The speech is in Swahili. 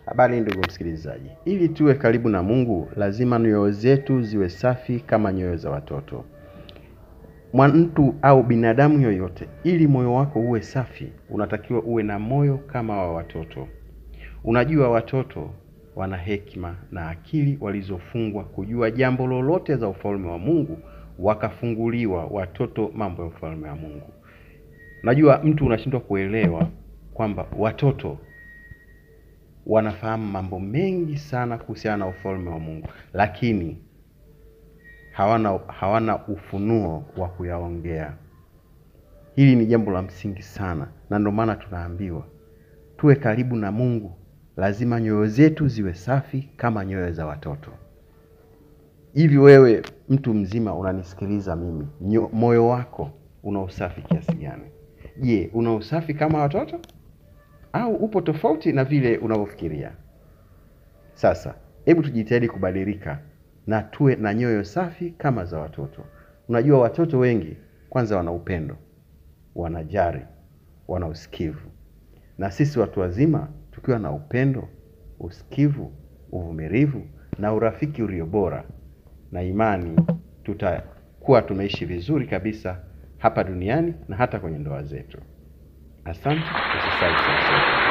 Habari ndugu msikilizaji, ili tuwe karibu na Mungu lazima nyoyo zetu ziwe safi kama nyoyo za watoto. Mtu au binadamu yoyote, ili moyo wako uwe safi, unatakiwa uwe na moyo kama wa watoto. Unajua watoto wana hekima na akili walizofungwa kujua jambo lolote za ufalme wa Mungu, wakafunguliwa watoto mambo ya ufalme wa Mungu. Najua mtu unashindwa kuelewa kwamba watoto wanafahamu mambo mengi sana kuhusiana na ufalme wa Mungu, lakini hawana ufunuo wa kuyaongea. Hili ni jambo la msingi sana, na ndio maana tunaambiwa tuwe karibu na Mungu, lazima nyoyo zetu ziwe safi kama nyoyo za watoto. Hivi wewe mtu mzima unanisikiliza mimi, moyo wako una usafi kiasi gani? Je, una usafi kama watoto au upo tofauti na vile unavyofikiria? Sasa hebu tujitahidi kubadilika na tuwe na nyoyo safi kama za watoto. Unajua watoto wengi kwanza wana upendo, wanajali, wana usikivu. Na sisi watu wazima tukiwa na upendo, usikivu, uvumilivu na urafiki ulio bora na imani, tutakuwa tumeishi vizuri kabisa hapa duniani na hata kwenye ndoa zetu. Asante, usisahau.